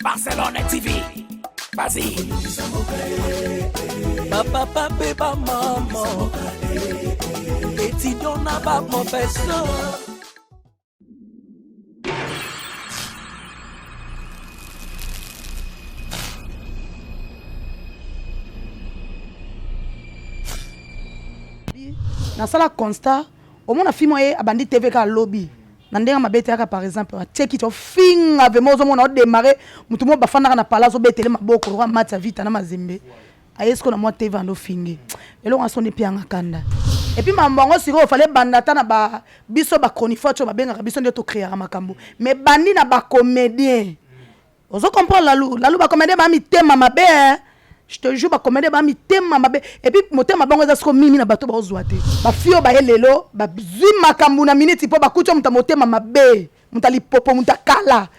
Barcelone TV. Vas-y. Ba papa pe ba maman. Étudiant na ba professeur. Nasala constat omona fille moko ye abandi TV kaka lobi na ndenge mabe te kaka par exemple atie kiti ofinga vraiment ozomona odemare motu moko bafandaka na pala azobetele maboko lokola mati ya vita na mazembe aye sikoyo na mwa tv ando ofinge eloko wana soni epianga kanda epuis mambo yango sikoyo fale banda ata na ba biso ba chronifuati oyo babengaka biso nde tocreaka makambo mais bandi na ba comédien Ozo comprendre Lalou? Lalou ba comedien ba mitema mabe hein. Je te jure ba comedien ba mitema mabe. Et puis motema bango eza siko mimi na bato ba ozwa te. Ba fille ba ye lelo ba zwi makambo na minute po ba kuti muta motema mabe. Muta lipopo muta kala.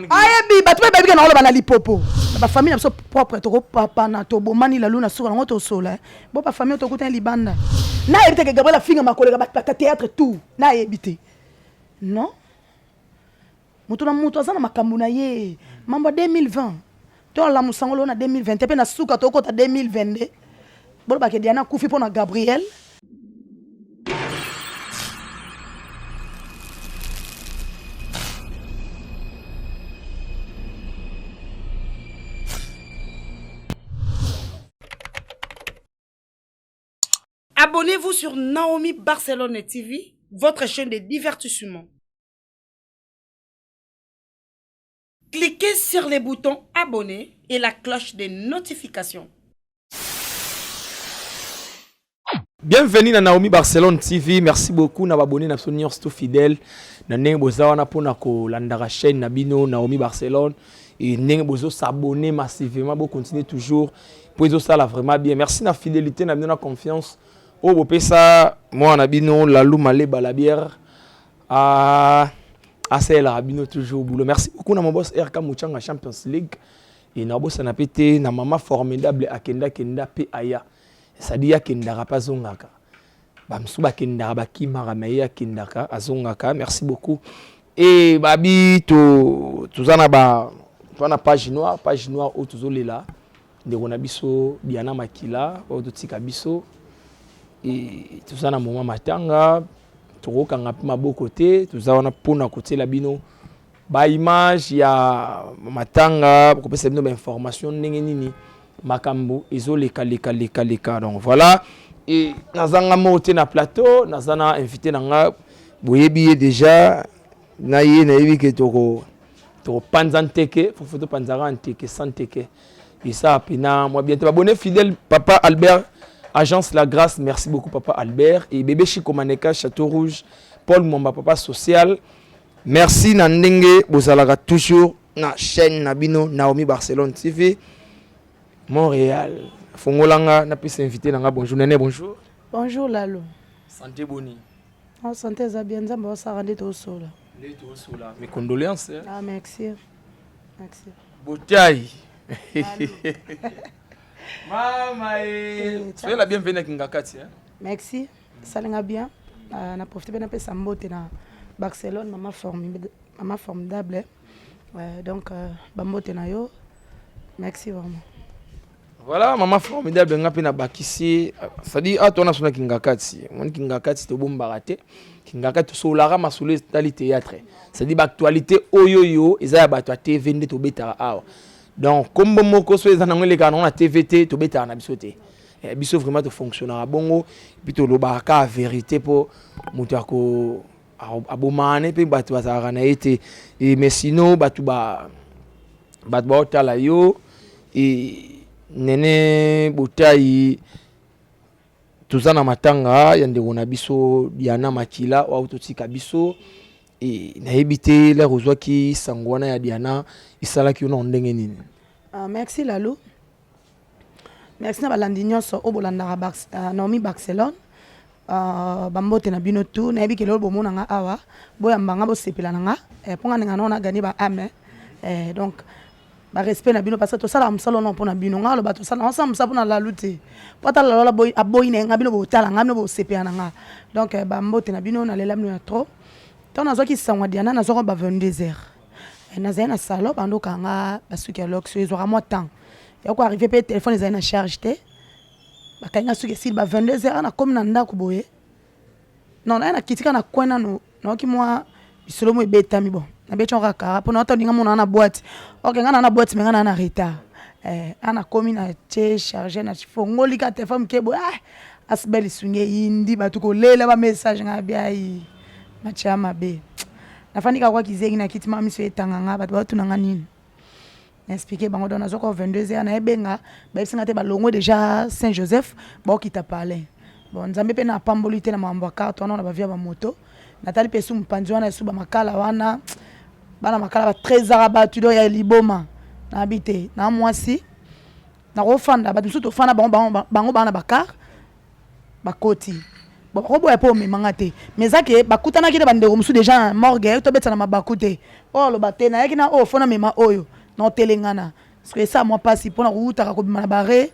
Ayebi bato mpe bayebi ke nakoloba na lipopo. Na ba famille na biso propre tokopapana tobomani Lalou na suka nango tosola. Bo ba famille tokutani libanda. Nayebi te ke Gabriel afinga makoleka ba théâtre tout. Nayebi te. Non. Moto na moto aza na makambo na ye. Mambo ya 2020 to alamusa ngo lelo na 2021 pe na suka tokota 2022 boloba ke Diana akufi mpo na Gabriel. Abonnez-vous sur Naomi Barcelone TV, votre chaîne de divertissement. Cliquez sur le bouton abonner et la cloche de notification. Bienvenue na Naomi Barcelone TV. Merci beaucoup na abonné na biso nyonso tout fidèle. Na ndenge boza wana pona kolandaka chaîne na bino Naomi Barcelone et ndenge bozo s'abonner massivement bo continuer toujours po ezosala vraiment bien. Merci na fidélité na bino na confiance oyo bopesa mwana na bino Lalou Maleba la bière Ah, asalelaka bino toujours boulot. Merci beaucoup na mon boss RK Muchanga Champions League. Et na bosana pe te na mama formidable akenda kenda pe aya. C'est-à-dire akendaka pe azongaka. Ba mosusu bakendaka bakimaka mais ye akendaka azongaka. Merci beaucoup. Et babi to toza na ba toza na page noire, page noire oyo tozolela ndeko na biso Diana Makila oyo totika biso. Et toza na moment matanga tokokanga mpe maboko te toza wana mpona kotiela bino baimage ya matanga kopesa bino bainformation ndenge nini makambo ezoleka leka leka leka donc voilà e nazanga moko te na plateau naza na invité na nga boyebi ye déjà na ye nayebi ke toko tokopanza nteke fofo topanzaka nteke sans nteke esa pena mwa bien te babone fidèle papa Albert agence la grâce merci beaucoup papa Albert et bébé Chico Maneka Château Rouge Paul Mwamba papa social merci na ndenge bozalaka toujours na chaîne na bino Naomi Barcelone TV Montréal fongolanga napesa invité na nga bonjour nene bonjour bonjour Lalo santé boni Oh, santé eza bien nzambe osaka nde tosola nde tosola mes condoléances hein? ah merci merci botai mama e eh, soyez la bienvenue na kingakati hein? merci esalinga bien euh, na profite mpe napesa mbote na barcelone mama, formidable, mama formidable euh, donc euh, bambote na yo merci vraiment Voilà maman formidable nga pe na bakisi c'est-à-dire awa towana sona kingakati omoni kingakati tobombaka te kingakati tosololaka masolo etali théâtre c'est-à-dire baactualité oyo oyo eza ya bato ya tv nde tobetaka awa donc kombo moko so eza nango elekaka nango na tv te tobetaka na biso te eh, biso vraiment tofonctionnaka bongo epuis tolobaka kaka vérité mpo moto ako abomaka ne mpe bato bazalaka na ye te e, mais sinon bato ba bato baotala yo e, nene botai toza na matanga ya ndeko na biso Diana Makila oyo totika biso e, nayebi te lere ozwaki sango wana ya Diana esalaki yo na ndenge nini? Uh, merci Lalou merci na balandi nyonso oyo bolandaka uh, Naomi Barcelone Uh, bambote na bino tout nayebi ke lelo bomona nga awa boyamba nga bosepela na nga eh, mpo nga ndenge nao na gagner ba ame eh, donc ba respect na bino parce que tosalaka mosala wana mpo na bino nga aloba tosala osala mosala mpo na lalu te mpo ata lalu aboyi na ye nga bino botala nga bino bosepela na nga donc eh, bambote na bino nalela bino ya trop ntango nazwaki sango ya diana nazwaki ba 22 heures. Eh, nazali na salon bando okanga basuki ya lox ezwaka mwa temps ya koarrive mpe telefone ezali na charge te. Bakangi nga suki esili ba 22 heures, nakomi na ndako boye, non, naye nakiti kaka na coin nano, nayoki mwa lisolo mo ebetami. Bon, nabeti yango kaka kara mpo naota olinga mona na boîte. Ok, nga na na boîte, me nga na na retard. Eh, a nakomi na tie charge, na fongoli ka telefone moke boye, ah, asibel lisungi eyindi, bato kolela ba message. Nga biai match ya mabe, nafandi kaka kwa kizengi na kiti, ma miso etanga nga, bato baotuna nga nini, na expliquer bango. Donc nazwaka 22 heures, nayebenga, bayebisi nga te balongwe déjà Saint Joseph, baokita palais. Bon, Nzambe mpe na apamboli te na makambo ya carte wana na bavia bamoto. Natali mpe esu mopanzi wana, esu bamakala wana, bana makala batrésara bato do ya liboma. Nayebi te na mwasi nakofanda, bato mosusu tofanda bango, bango baa na bacar, bakoti. Bon, bakoboya mpo omemanga te, mais eza ke bakutanaki na bandeko mosusu déjà na morgue, tobetisa na mabaku te. Oyo aloba te nayaki na oyo fo namema oyo na otelengana, parce que esa mwa mpasi mpona kowutaka kobima na bare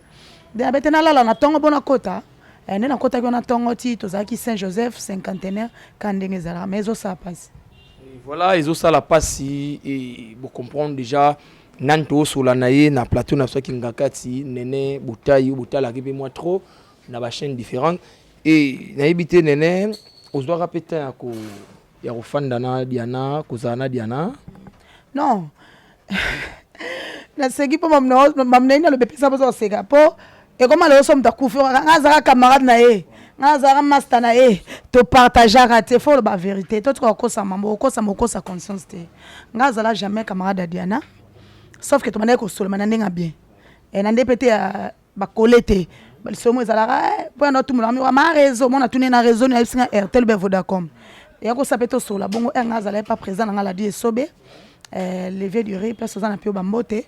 nde nabe te. Nalala na ntongo mpo nakota. Eh, nde nakotaki wana ntongo ti tozalaki Saint Joseph cinquantenaire, ka ndenge ezalaka, mais ezosala mpasi. Voilà, ezosala mpasi e bocomprendre déjà nani toosola na ye na plateau na biso ya Kingakati, Nene Botayi, oyo botalaki mpe mwa trop na bachaîne différente. E nayebi te, Nene, ozwaka mpe temps ya kofanda na Diana, kozala na Diana? Non, naseki mpo mamunai nalobi epesa mposa koseka, mpo ekoma lelo so moto akufi, nga azalaka camarade na ye, nga azalaka master na ye, topartageaka te. Fo oloba vérité, totika kokosa mambo, okosama, okosa conscience te. Nga azala jamais camarade ya Diana, sauf ke tobandaki kosoloma na ndenge ya bien. E, na nde mpe te ya bakole te, lisomo ezalaka mpo yana otumolaka mi ma réseau mona tuni na réseau nayebisi nga Airtel be Vodacom, eya kosa mpe tosola bongo. Ere nga azalaki pa président na nga Ladi Esobe, levier du riz, place oza na mpe yo bambote.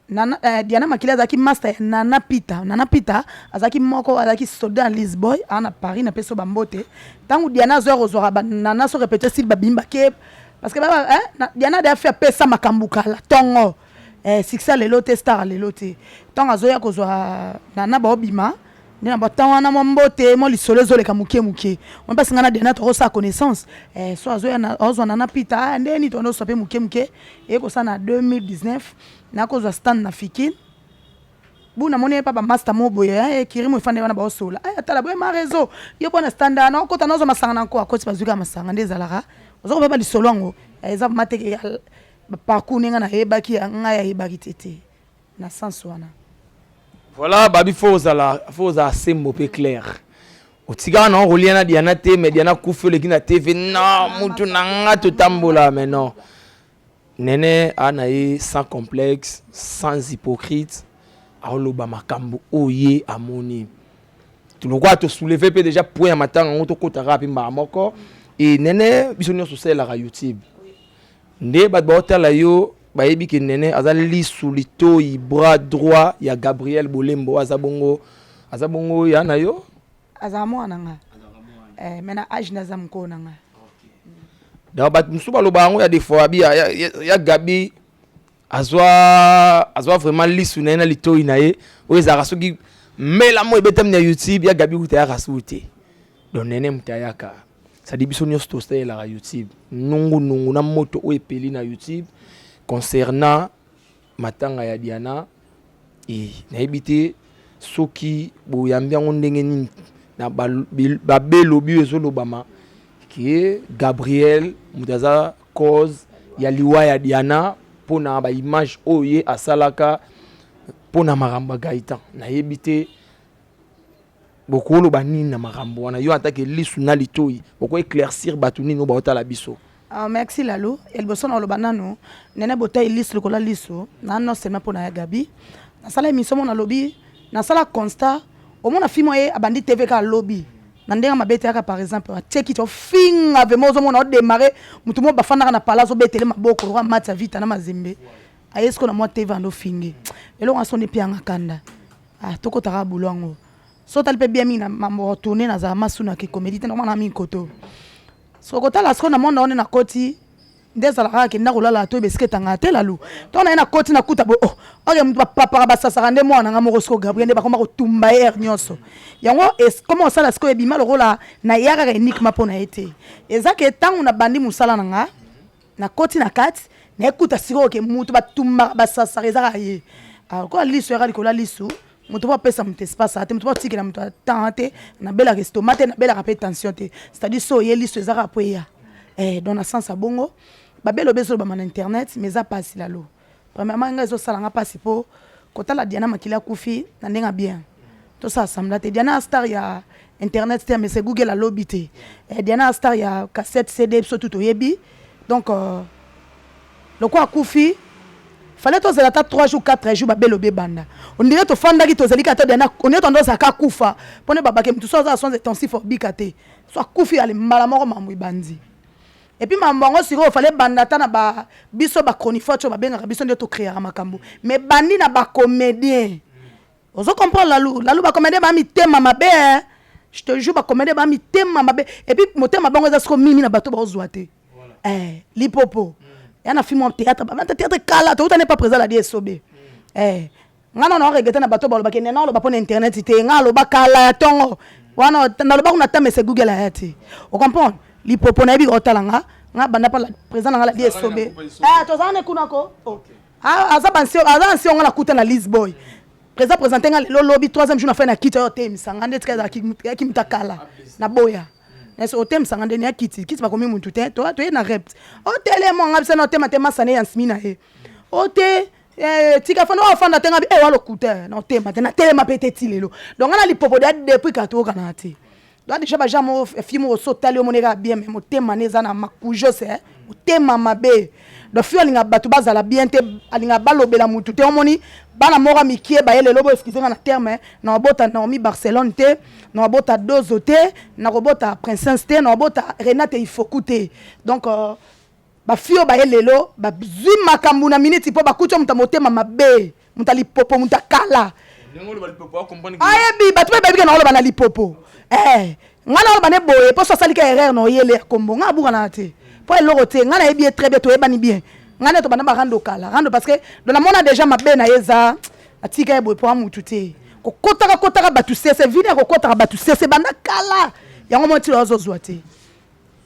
Nana, Diana Makili azalaki master ya Nana Pita. Nana Pita azalaki moko, azalaki soldat ya Lisboy aa na Paris, napesi yo bambote. Ntango Diana azoya kozwaka Nana so répété sili babimi bake, parce que baba, eh, na, Diana de afi apesa makambo kala ntongo, eh, succès lelo te, star lelo te. Ntango azoya kozwa Nana, baobima nde na batemps wana, mwa mbote, mwa lisolo ezoleka moke moke. Mwa mpasi ngai na Diana tokosala connaissance, eh, so azoya azwa Nana Pita, ah, ndeni tondoswa mpe moke moke. Eye kosala na 2019, nakozwa stand na Fikine bu, namoni ye pa bamaster mo boye, ekiri mo efanda wana, baosola atala boye ma réseau yo mpo na stand wana, okota nazwa masanga na nko, akoti, bazwi kaka masanga. Nde ezalaka oza koyeba lisolo yango, eza vraiment teke parcours ndenge nayebaki ngai, ayebaki te te na sens wana. Voilà, babi fo ozala sembo mpe clair. Otikaka na kolia na Diana te, mais Diana kufi, oleki na TV non, mutu na nga totambola. Mais non, Nene aa na ye sans complexe, sans hypocrite, aoloba makambo oyo ye amoni. Lokola tosoulever mpe déjà point ya matanga yango, tokɔtaka mpe mbala moko. E Nene, biso nyonso osalelaka YouTube, nde bato baotala yo, bayebi ke Nene aza lisu, litoi, bras droit ya Gabriel Bolembo. Aza bongo ya na yo? Azala mwana na nga, eh, mais na age naza mokolo na nga. Donc bato mosusu baloba yango ya des fois abi ya Gabi azwa vraiment lisu na ye na litoi na ye oyo ezalaka soki mbela mo ebetami na YouTube ya Gabi, kuta yaka suku te. Donc Nene moto ayaka, c'est-à-dire biso nyonso tosalelaka YouTube, nungunungu na moto oyo epeli na YouTube concernant matanga ya Diana. E nayebi te soki boyambi yango ndenge nini na babelobi oyo ezolobama ke Gabriel moto aza cause ya liwa ya Diana mpona baimage oyo ye asalaka mpona makambo ya Gaitan. Nayebi te bokoloba nini na makambo wana. Yo atake lisu na litoi, boko éclaircir bato nini oyo baotala biso? Merci Lalo. Ya liboso na oloba nano, Nene Botai lisu likolo ya lisu na non seulement mpo na ya Gabi. Nasala émission mo, nalobi nasala constat, omona fi mo ye abandi TV kaka alobi na ndenge mabe te. Yaka par exemple atie kiti, ofinga vraiment, ozomona odémarre motu mo bafandaka na pala, azobetele maboko lokwa mati ya vita na mazembe, aye siko na mwa TV ando ofinge eloko wana, soni epianga kanda. Ah, tokotaka bulo yango so otali mpe bien mingi na mambo retourne, nazala masunaki comédie te, nakoma na mingi koto soki kotala sikoyo na monde wana nakoti nde ezalaka kaka kenda kolala to ebesika etangaka te. Lalu ntango na ye nakoti, nakuta boye, oh ok, moto bapapaka basasaka nde mwana nga moko sikoyo Gabriel, nde bakoma kotumba ye heure nyonso. Yango koma osala sikoyo ebima lokola naya kaka uniquement mpo na ye te. Eza ke ntango nabandi mosala na nga, nakoti na kati. Naekuta sikoyo ke mutu batumbaka basasaka ezaka ye. Lokola liso yaka likolo ya lisu, moto po apesa moto espace ate, moto po atikela moto temps te. Nabelaka estomac te, nabelaka mpe tension te, c'est-à-dire so oye liso ezaka po eya. Donc na sens ya bongo, babelo obe ezolobama na internet, mais eza mpasi lalo. Premièrement, ngai ezosalanga mpasi mpo kotala Diana Makili akufi na ndenge ya bien. Tosala semblant te, Diana star ya internet te, mais c'est Google alobi te. Diana star ya cassette, CD, biso tu toyebi. Donc lokola akufi, fallait tozela ata 3 jours, 4 jours, babelo ebanda. Ondire tofandaki, tozali kaka Diana, ondire tondo ozalaka akufa mpona babake motu so aza soins intensif, obika te. So akufi, ale mbala moko mambo ebandi. Et puis mambo yango sikoyo fallait banda ata na ba biso bachroniqueurs oyo babengaka biso nde tocréaka makambo, mais bandi na bacomédien. Ozo comprendre, lalu lalu, bacomédien ba mitema mabe, hein? Je te jure, bacomédien ba mitema mabe. Et puis motema bango eza siko mimi na bato baozwa te. Lipopo ya na film ya théâtre, babanta théâtre kala, touta ne pas présent ladi esobe. Nga na naoregretter na bato balobaki nena oloba mpo na internet te. Nga aloba kala ya ntongo wana, naloba kuna ta mese Google aya te. Ocomprendre, lipopo nayebi otala nga, nga banda mpa président na nga ladi esobe. Tozala ne kuna ko. Aza aza nsi onga nakuta na Lisboy, président présente nga lelo lobi, troisième jour na fai na kiti oyo otemisanga nde tika ezalaki mutu akala naboya nese otemisanga ndeni ya kiti kiti bakomi mutu te. Toye na rep otelema nga bisa na otema te, masane ya nsimi na ye ote. Tika fanda oyo afanda te, nga bi walokuta na otema te, natelema mpe te ti lelo. Donc nga na lipopo deya depuis kaka toyokana te. Donc déjà baja mo film oyo so otali, omoni kaka bien, mais motema ne eza na makujose, motema mabe. Donc fi alinga bato bazala bien te, alinga balobela mutu te. Omoni bana moko ya mikie baye lelo, bo excuse nga na terme, na kobota Naomi Barcelone te, na kobota Dozo te, na kobota Princesse te, na kobota Renate Ifoku te. Donc bafille oyo baye lelo bazwi makambo na miniti mpo bakuti oyo moto ya motema mabe, moto ya lipopo, moto akala. Ayebi bato mpe bayebi ke na oloba na lipopo. Ngai na oloba ne boye mpo so asalika erreur na oyele ya kombo ngai abukana te mpo eloko te. Ngai nayebi ye très bien, toyebani bien. Ngai nde tobanda barando kala rando, parce que donc namona déjà mabe na ye eza atika ye boye mpo amutu te kokotaka kotaka bato sese vini ya kokotaka bato sese banda kala yango mo ntilo azozwa te.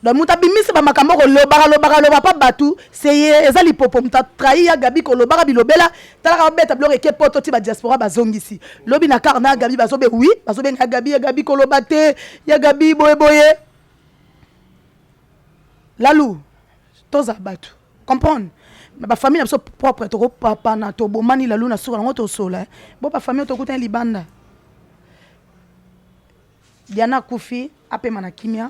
Donc moto abimisi bamakambo kolobaka lobaka loba mpa bato seye eza lipopo, moto atrahi ya Gabi kolobaka bilobela. Talaka babeta biloko eke poto ti badiaspora bazongisi lobi na kar na ya Gabi, bazobe wi bazobenga ya Gabi, ya Gabi koloba te, ya Gabi boyeboye. Lalu tozala bato comprendre na bafamille na biso propre, tokopapana, tobomani lalu na suka nango tosola bo bafamille oyo tokutani libanda. Diana akufi, apema na kimia.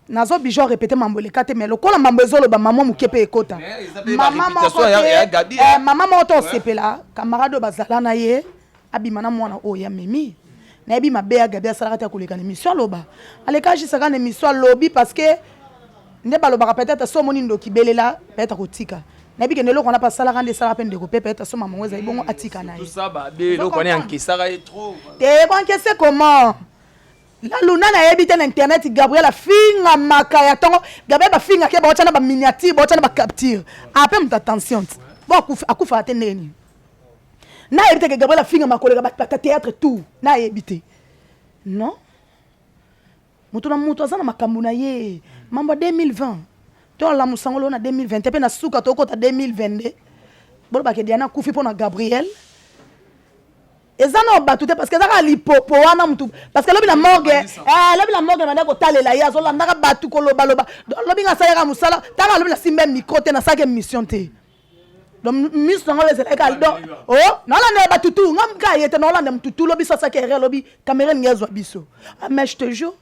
Nazo bijo répéter mambo eleka te, mais lokola mambo ezoloba mama moke mpe ekota mama moko te, mama moko te osepela camarade oyo bazala na ye abima na mwana oyo ya memi. Nayebi mabe ya Gabi asalaka te ya koleka na émission, aloba aleka jusaka na émission alobi, parce que nde balobaka peut-être so omoni ndoki belela, peut-être akotika. Nayebi kende eloko wana mpe asalaka nde esalaka mpe ndeko mpe peut-être so mamango ezali bongo atika na ye. Te koencaisser comment laluna nayebi te. Na internet Gabriel afingamaka ya ntongo, Gabriel bafingaki ye, baotya na baminiature, baotya na bacapture ape moto attention ti bo akufaka te ndenge nini. Nayebi te ke Gabriel afingama koleka bata théâtre tout, nayebi te. Non, moto na moto aza na makambo na ye. Mambo ya 2020 to alamusango lelo na 2021 mpe na suka tokota 2022, bolobaka Diana akufi mpo na Gabriel eza na bato te, parce que eza kaka lipopo wana mutu, parce que lobi na morgue, lobi na morgue banda kotalela ye, azolandaka bato kolobaloba. Donc lobi nga asalaka mosala taka, alobi nasimba micro te, nasalaka émission te. Donc miso nango ezalaki kaka donc o naolandela bato tu nga kaka ye te, naolanda mutu tu. Lobi so asalaki erreur, lobi caméra elingi ezwa biso. Ah, mais je te jure,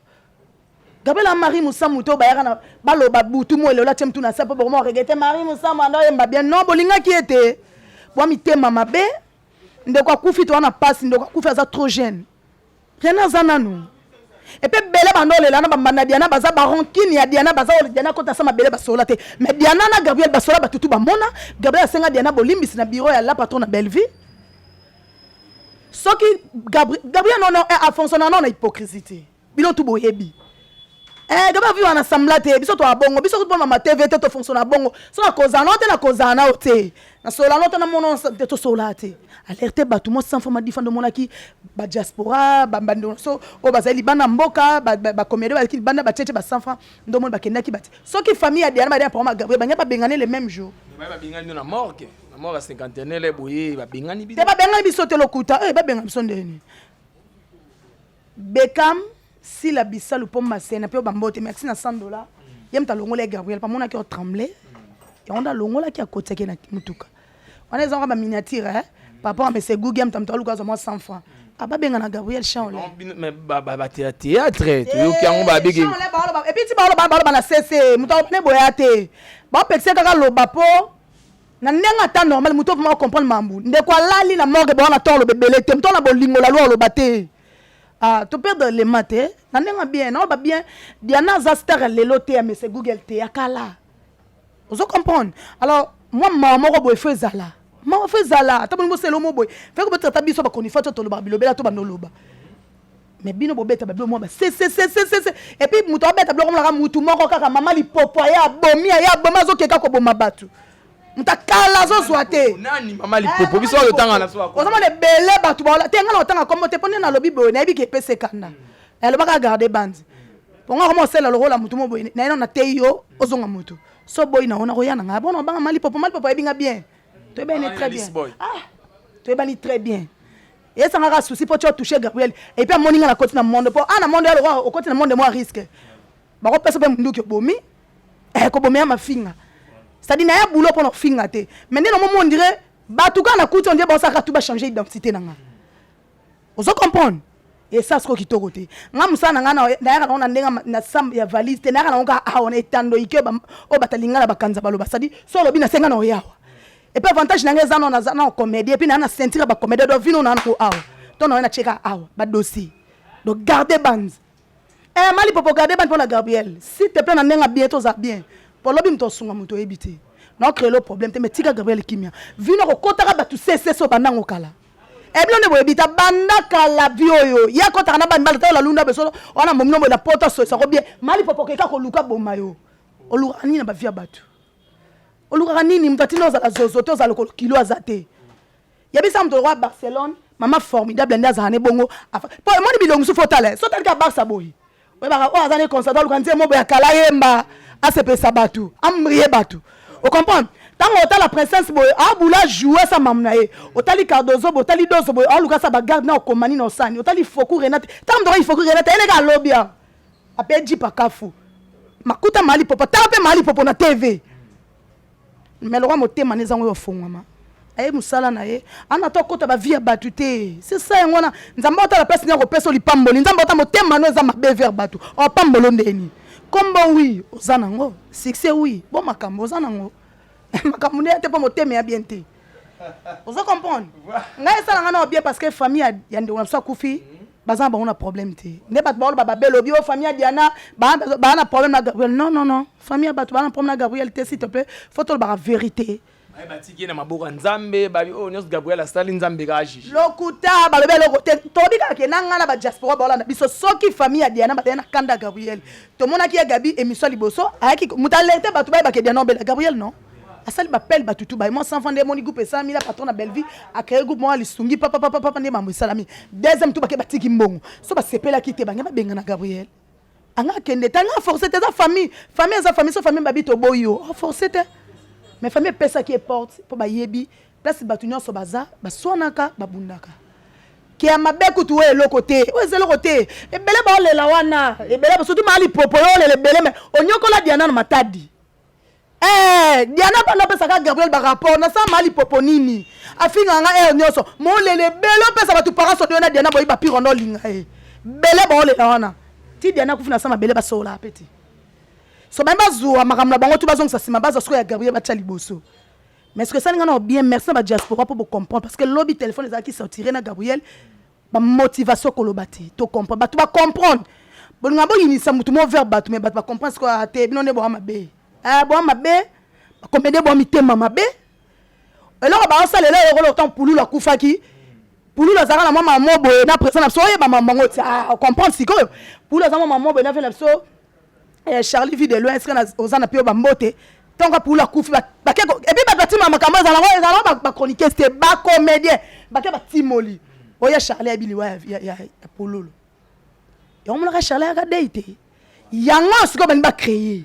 Gabriel Marie Musamu to bayaka na baloba butu mo elelo atie mutu na se mpo bokoma regretter Marie Musamu anda oyemba bien. Non, bolingaki ye te, bwa mitema mabe. Ndeko akufi, to wana pasi. Ndeko akufi, aza trop jeune, rien aza nanu. Epe ebele bando olela na bambanda Diana, baza barancune ya Diana, baza oyo Diana kota sa mabele basola te. Mais Diana na Gabriel basola, batutu bamona Gabriel asenga Diana bolimbisi na bureau ya la patron na Bellevue. Soki Gabriel nono afonctionne nano na hypocrisie te, bino tu boyebi. Eh, gabriel aviva na sambla te. Biso toa bongo, biso kutu mama TV te, tofonctionne bongo. So nakozala nao te, nakozala nao te, nasola nao te, namona te, tosola te. Alerte bato mwa 100 fois madifa nde omonaki badiaspora, bandeko so oyo bazali libanda mboka, bacomédien bazalaki libanda, batiete ba 100 francs nde omoni bakendaki bati. Soki famille ya Diana badea programme ya Gabriel, bangai babengane le même jour. Babengani na morgue, na morgue ya cinquantenaire boye babengani te. Babengani biso te, lokuta. Eh, babengani biso ndeni? Bekam Sila Bisalu mpo masena mpe bambote, merci na 100 $. Ye moto alongoli ye Gabriel, pamonaki otremble yango nde alongolaki, akotiaki na mutuka wana. Eza kaka baminiature, eh? Par rapport à monsieur Gugi, moto moto aluka azwa mwa 100 francs, ababenga na Gabriel Chanole. Bato ya théâtre toyoki yango babiki. Et puis ti baoloba, baloba na sese, moto ne boya te, baopekisa kaka loba mpo na ndenge ata normal. Moto vraiment comprendre mambu, ndeko alali na morgue, bawana to oloba ebele te. Moto na bolingo lalu oloba te. Ah, to perdre lema te na ndenge bien, naoloba bien. Diana aza star ya lelo te, ya mese Google te, ya kala, ozo comprendre? Alors mwa mawa moko boye fo ezala, mawa fo ezala. Ata bolingi bosala mo boye, feke botrata biso bakonifa to tolobaka bilobela to bandoloba, mais bino bobeta babilo mwa basesesesese. Et puis moto abeta biloko monaka mutu moko kaka mama Lipopo, aye abomi, aye abomi, azokeka koboma bato. Moto akala azozwa te. Nani mama Lipopo? Biso oyo otanga na so? Ozomona ebele bato baola te. Ngai na otanga kombo te, mpo nde nalobi boye, nayebi ke epesa ekanda. Alobaka garde bandi ponga koma osala lokola motu mo boye naye. Nano nateyi yo, ozonga motu so boyi na yo, nakoya na ngai bona obanga mama Lipopo. Mama Lipopo ayebi nga bien, toyebani très bien. Ah, toyebani très bien. Esangaka souci mpo ti otouche Gabriel. Et puis amoni nga na koti na monde, mpo a na monde ya lokwa okoti na monde mwa risque, bakopesa mpe munduki, obomi, koboma ya mafinga. C'est-à-dire naya boulot mpona kofinga te, mais nde namomi on dirait bato kaka nakuti, on dirait baosaka tu bachange identité na nga, ozo comprendre? Esa sikoyo kitoko te. Nga mosala na nga, nayaka nango na ndenge na sam ya valise te, nayaka nango kaka awa na etando ike oyo bato alingala bakanza baloba. C'est-à-dire so olobi nasenga na oyawa. Et puis avantage na nga eza no naza na comédie, et puis naa na ceinture ya bacomédie. Donc vino naa nango awa to na oye natieka awa badossier. Donc garde bande, eh, mali popo, garde bande mpona Gabriel, s'il te plaît. Na ndenge bien, toza bien po lobi moto osunga moto oyebi te na ocréer le problème te. Mais tika Gabriel kimia. Vino kokotaka bato sesese oyo bandango kala, ebino nde boyebi ta banda kala. Vi oyo ye akotaka na bandi bala lalunda beso wana, momino boye na poto asoesako bien. Mali popo keka koluka boma yo, olukaka nini na bavi ya bato? Olukaka nini? Moto atinda ozala zozo te, ozala lokolo kilo aza te. Yebisa moto lokwa Barcelone, mama formidable nde azala ne bongo. Po emoni bilongi mosusu, otala so otalika Barsa boye, oyebaka oyo aza ne constat, aluka nzembo boye akala yemba, asepelisa bato, ambrie bato, ocomprendre? Ntango otala princesse boye, abula joue sa mamu na ye. Otali Cardozo boye, otali Dozo boye, aoluka sa bagarde na okomani na osani. Otali Foku Renate, ntango moto okai Foku Renate ayeleka alobi awa ape jipa kafu makuta mali popo. Tala mpe mali popo na TV, mais lokwa motema na ezango oyo ofongwama, aye mosala na ye ana to akota bavie ya bato te. C'est ça, yango wana Nzambe otala place nini akopesa lipamboli. Nzambe ota motema no eza mabe vers bato, opambolo ndeni? Kombo wi oza nango, succès wi bo makambo oza nango, makambo nde ya te, mpo motema ya bien te, ozo comprendre? Ngai esalanga nao bien parce que famille ya ndeko na biso akufi, baza na bango na problème te. Nde bato baoloba babelobi oyo famille ya Diana baa na problème na Gabriel. Non, non, non, famille ya bato baa na problème na Gabriel te. S'il te plaît, faut tolobaka vérité. Batiki ye na maboko ya Nzambe, babi oyo nyonso Gabriel asali, Nzambe kaka juge. Lokuta, balobi eloko te. Tolobi kaka ke na ngai na badiaspora baolanda biso, soki famille ya Diana bazali na kanda ya Gabriel, tomonaki ya Gabi émission ya liboso, ayaki moto alerte bato bayebaka Diana obela Gabriel. Non, asali bapele bato tu baye mwa 100 francs nde emoni groupe esalami. La patron na Bellevie acréé groupe moko lisungi papapapapa nde mambo esalami. Deuxième tu bake batiki mbongo, so basepelaki te, bange babengana Gabriel. Anga akende te, anga force te. Eza famille, famille eza famille. So famille babi toboyi yo, force te. Mais famille epesaki ye porte mpo bayebi place bato nyonso baza, baswanaka, babundaka ke ya mabe kutu. Oyo eloko te, oyo eza eloko te. Ebele baolela wana, ebele surtout maa Lipopo, oyo olela ebele. Mais onyokola Diana na Matadi. Eh, Diana banda apesaka Gabriel barapport nasala maa Lipopo nini, afingaka nga ere nyonso. Molela ebele, opesa bato paraso oyo na Diana boyi bapire ndo olinga ye. Bele baolela wana ti Diana akufi na sa mabele, basola pe te. So baye bazwa makambo na bango tu, bazongisa nsima, bazwa sikoyo ya Gabriel batya liboso. Mais ce que esali nga na bien, merci na badiaspora mpo bocomprendre, parce que lobi téléphone ezalaki sortire na Gabriel, bamotivation koloba te. Tocomprendre, bato bacomprendre. Bolinga boyinisa motu mo vers bato, mais bato bacomprendre sikoyo te. Bino nde boa mabe, boa mabe, bacomédie boa mitema mabe. Eloko baosalela eloko ntango Pululu akufaki, Pululu azalaka na mwa mamo boye na président na biso. Oyeba mamango ti comprendre sikoyo, Pululu aza mwa mamo boye na ve na biso. Eh, Charlie vit de loin esika oza na pio bambote ntango apula akufi bake epuis bato batimaka makambo ezala ezala bachroniqueuse te bacomédien bake batimoli oya Charlie ayebi liwa ya pululu yango monaka Charlie ayaka dei te yango sikoyo balingi bacreye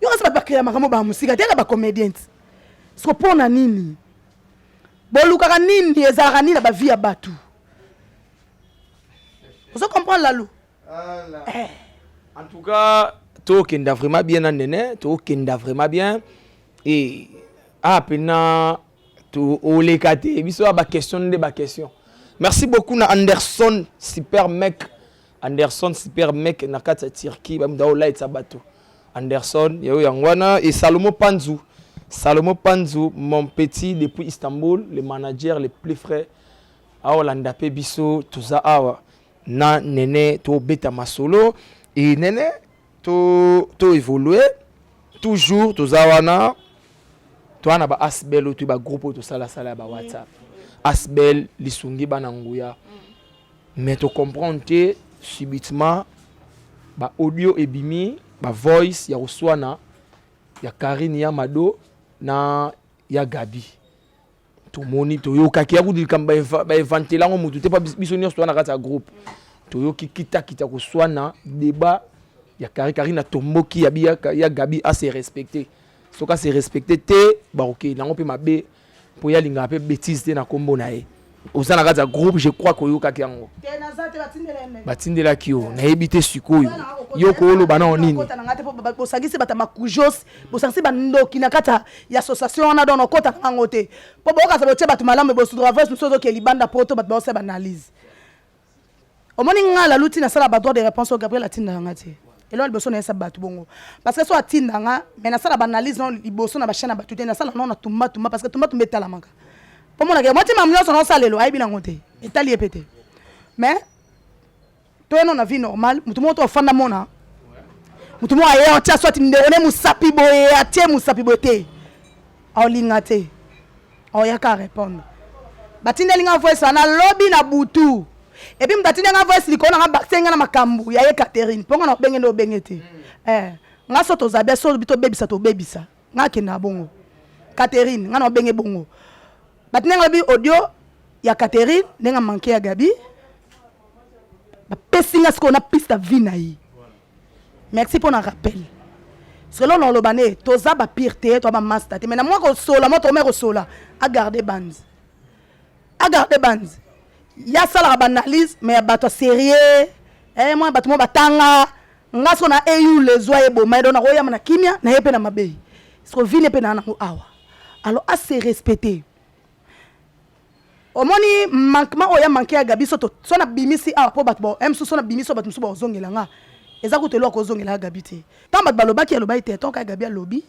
yo kasi bato bacreya makambo baa mosika te yaka bacomédien ti siko mpo na nini bolukaka nini ezalaka nini na bavie ya bato ozo comprendre lalu Eh. En tout cas, tokenda vraiment bien na nene, tokenda vraiment bien. Et ah pena to oleka te biso ba question nde ba question. Merci beaucoup na Anderson super mec. Anderson super mec na kati ya Turquie ba muda light bato. Anderson yo yango wana et Salomo Panzu. Salomo Panzu mon petit depuis Istanbul, le manager le plus frais. Aolanda pe biso toza awa. Na nene to beta masolo et nene to to évoluer toujours toza wana toza na ba asbel oyo ba groupe oyo tosalasala ya ba whatsapp asbel lisungi bana nguya mais to comprendre te subitement ba audio ebimi ba voice ya koswana ya Karine ya Mado na ya Gabi Tomoni toyokaki ya kutu likambo baevantela yango motu te mpo biso nyonso toza na kati ya groupe toyoki kitakita koswana débat ya karikari na tomboki ya, ya, ya gabi ase respecte soki ase respecte te bakokende yango mpe mabe mpo ye alingaka mpe bétise te na nkombo na ye oza na kati ya groupe je crois koyokaki yango batindelaki yo nayebi te sikoyo yo kooloba nao nini bosangisi bato ya makujos bosangisi bandoki na kati ya association wana don okota na yango te mpo bokasa botie bato malamu bosudra voice mosusu ozoke libanda poto bato baosala baanalyse omoni nga laluti nasala ba droit de réponse oyo gabriel atindaka nga te eloko liboso nayesa bato bongo parce que so atinda nga mais nasala baanalyse no liboso na bachaine ya bato te nasala no na tumba tumba parce que tumba tumba etalamaka mpo monaka mwati mamu nyonso naosala lelo ayebi nango te etali ye mpe te mais toyano na vie normale moto moko to afanda mona moto moko aye atia swati ndeko ne mosapi boye atie mosapi boye te aolinga te aoyaka répondre batindeli nga voice wana lobi na butu epuis moto atindeli nga voice likolo na nga bakiseli nga na makambo ya ye Catherine mpo nga na obenge nde obenge te eh, nga so toza bia so tobebisa tobebisa nga akenda bongo Catherine nga na obenge bongo batindeli nga lobi audio ya Catherine ndenge manke ya Gabi bapesi nga sikoyo na piste vie na ye merci mpo na rappel selon na oloba ne toza bapire te toza bamasta te mais na mwa kosola mwa tokomai kosola agarde banzi agarde banzi ye asalaka baanalyse mais ya bato ya sérieux eh, mwa bato mwa batanga nga siko na eu lezwa ye boma ye donc nakoyama na kimia na ye mpe na mabe siko vine mpe naa nango awa alors ase respecter omoni manquement oyo ya manque ya gabi so so nabimisi awa mpo bato ba mosusu so nabimisi oyo bato mosusu bakozongela nga eza kutu eloko akozongela ya gabi te ntango bato balobaki alobaki te tonka ya gabi alobi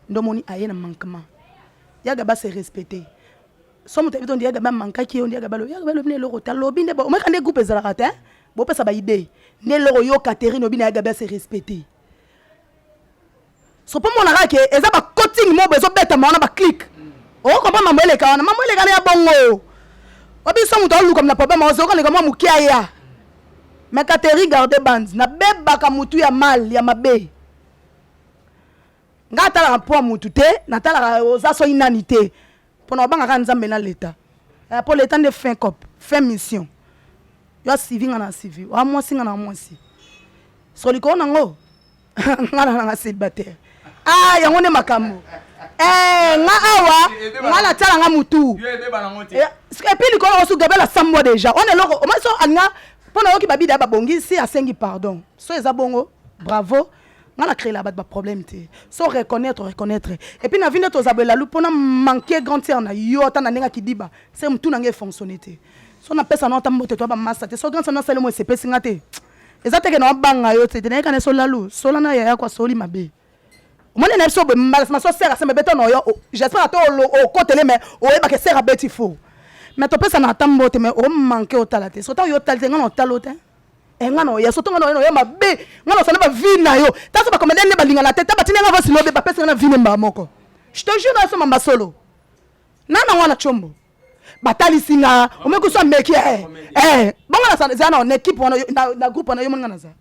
nde omoni aye na manquement ya gabi ase respecte so moto ayebi to ndi ya gabi amankaki yo ndi ya gabi alobi ya gabi alobi na eloko te alobi nde omeka nde groupe ezalaka te bopesa baidee nde eloko yo Catherine obi na ya gabi ase respecte so mpo monaka ke eza bacoting moko ezobetama wana baclique okokompa mambo eleka wana mambo eleka na ya bongo obiso moto aoluka na problème ozokoleka mwa moke aya mais Catherine garde bande nabebaka motu ya mal ya mabe nga atalaka mpo ya motu te natalaka oza soki nani te mpo na obangaka nzambe na leta mpo leta nde fin cop fin mission yo asivi nga na asivi oa mwasi nga na mwasi so likolo nango nga na nanga célibataire ah yango nde makambo eh, nga awa nga natala nga mutu epuis likolo osu Gabriel asambwa déjà wana eloko omoi so alinga mpo nayoki babida babongisi asengi pardon so eza bongo bravo nga na créela bato baproblème te so reconnaître reconnaître et puis na vi nde toza boye lalu mpona manque grande sœur na yo ata na ndenge akidiba se mutu na ngai efonctionne te so napesa na ata mbote to bamasa te so grande sœur nasali mo esepesi nga te eza teke na obanga yo te te nayeka na so lalu sola na yaya kwa soli mabe omoni na biso boye mbala nsima so sere asembe beta na oyo j'espère ata okotele mais oyebaka sere abeti fo mais topesa na ata mbote mais omanke otala te so ntango yo otali te nga na otala te e nga na oya soto nga na oya na oya mabe nga na osala bavie na yo ta so bacomédien nde balingana te ta batindi nga vosi lobe bapesi nga na vie ne mbala moko je te jure na so mamba solo na na wana tshombo batalisi nga omeki so ameki eh, eh, bongo naza na équipe wana na groupe wana yo moni nga naza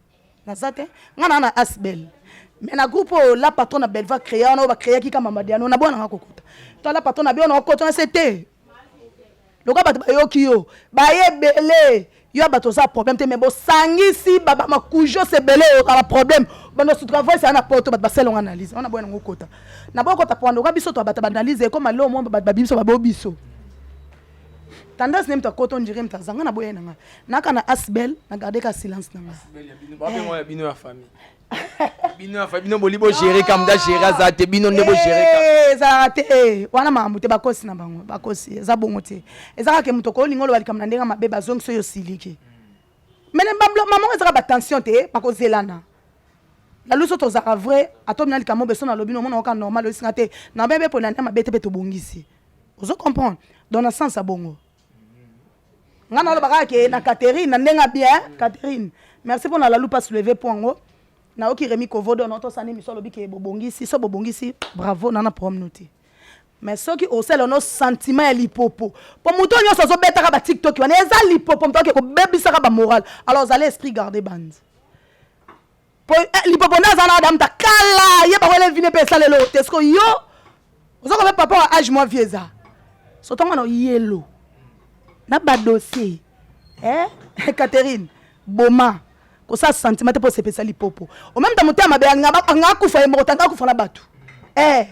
naza te nga na na asbel. Mais na groupe oyo la patronne na Belva créa wana oyo ba créaki ka mama Diano na bwana nga kokota. To la patronne na biona okota na se te. Lokola bato bayoki yo baye ebele yo ya bato oza problème te mais bosangisi ba makujos ebele ozala problème bando sutuka voice ya na poto bato basala yango analyse wana boya nango okota na bokota pona lokola biso to bato ba analyse ekoma lelo mo bato babiso babo biso tendance ne moto akota ondire moto azanga na boya na nga naka na asbel na garde ka silence na nga babengo ya bino ya famille bino afa bino boli bo gérer kam da gérer aza te bino nde bo gérer kam eh, ezalaka te eh, wana makambo te bakosi na bango bakosi eza bongo te eza kaka moto okolinga oloba likambo na ndenge mabe bazongisi oyo osiliki mene mamango ezaka batension te bakozelana na luso tozalaka vrai ata omina likambo beso nalobi nomona oka normal oyesinga te na bebe pona nde mabe te mpe tobongisi ozo comprendre donc na sens ya bongo nga naloba kaka ke na Catherine na ndenge bien Catherine merci mpo na lalu pas soulever po yango nayoki Remy Kovodo na tosani miso alobi ke bobongisi so bobongisi bravo nana problème no te mais soki osala no sentiment ya lipopo mpo moto oyo nyonso azobetaka ba tiktok wana eza lipopo moto ake kobebisaka bamoral alors ozali esprit garde bande po eh, lipopo nde aza na adamu ta kala ye bango elevine mpe esalelo te siko yo oza kobe papa wa age mwa vie eza so ntango na yelo na badossier eh? Catherine boma kosala sentiment te mpo osepelisa lipopo omeme ta motema mabe anga akufa ye moko te anga akufa na bato eh.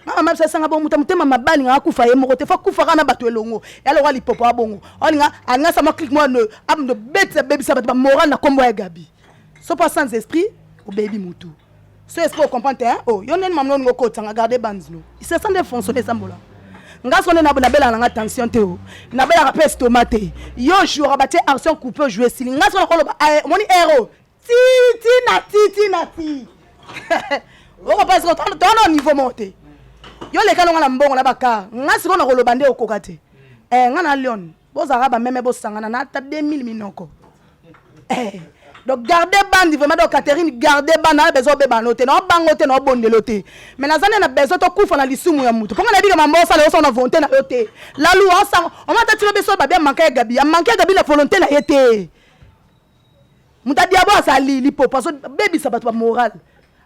Mama mabisa asanga bongo moto motema mabe alingaka akufa ye moko te fo akufaka na bato elongo ya lokola lipopo ya bongo alinga alinga sama clique mwa no betisa bebisa bato bamoral na nkombo ya Gabi so pas sans esprit obebi mutu so esprit ocomprendre te hein? Oh yo ndeni mamu olingo okotanga garde bands no c'est ça nde fonctionne esambola nga so nde nabelaka nanga tension te o nabelaka mpe estomac te yo jouera batie action coupe ojoue esili nga so nakoloba eh, omoni ero ti ti na ti ti na ti okopa siko toana niveau moko te yo leka nonga na mbongo na bakar nga sikoyo nakoloba nde okoka te eh, nga na lion bozalaka bameme bosangana na ata 2000 minoko eh. Donc garde bandi vraiment donc Catherine garde bandi na besoin obeba no te na bango te na obondelo te mais naza nde na besoin tokufa na lisumu ya moto mpo nga nayebi ka mambo osala osala na volonté na yo te lalu osanga omata tino biso babi amanke ya gabi amanke ya gabi na volonté na ye te moto ya diabo azali lipopo azobebisa bato ba moral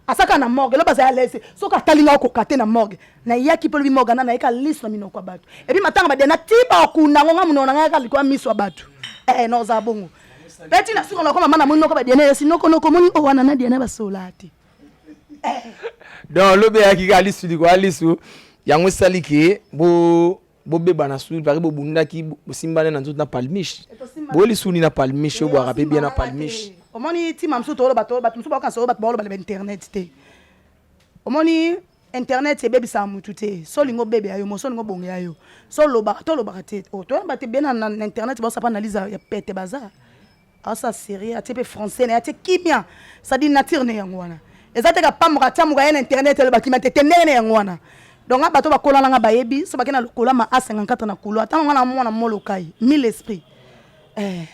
asaka na morgue loba azali alese soki atali nga okoka te na morgue nayaki mpe lobi morgue na nayeka liso na minoko ya bato epuis matanga badena ti bakunda ngo nga monoko na ngai yaka likolo ya miso ya bato eh, na ozala bongo mpe ti na suka nakoma mama na monoko badiana yosi nokonoko omoni oyo wana na diana basola te eh. Donc lobi eyaki kaka lisu likolo ya lisu yango esali ke bo bobebana su pari bobundaki bosimbani na nzoto na palmiche bolisuni na palmiche oyo bwaka mpe bien na palmiche omoni ntima mosusu toloba to bato mosusu bakokanisa oyo bato baoloba na bainternet te omoni internet ebebisaka motu te so olingi obebela yo moso olingi obongela yo so olobaka to olobaka te oh, toyamba te bien na internet baosapa analyse ya pete baza Asa serie atie pe français na ye atie kimia c'est-à-dire nature ne yango wana eza te kapamboka atiamuka ye na internet aloba kimia te te ndenge ne yango wana donc nga bato bakola na nga bayebi so bake na lokola ma A54 na couloir ntango nga na mwana molokai mille esprit eh.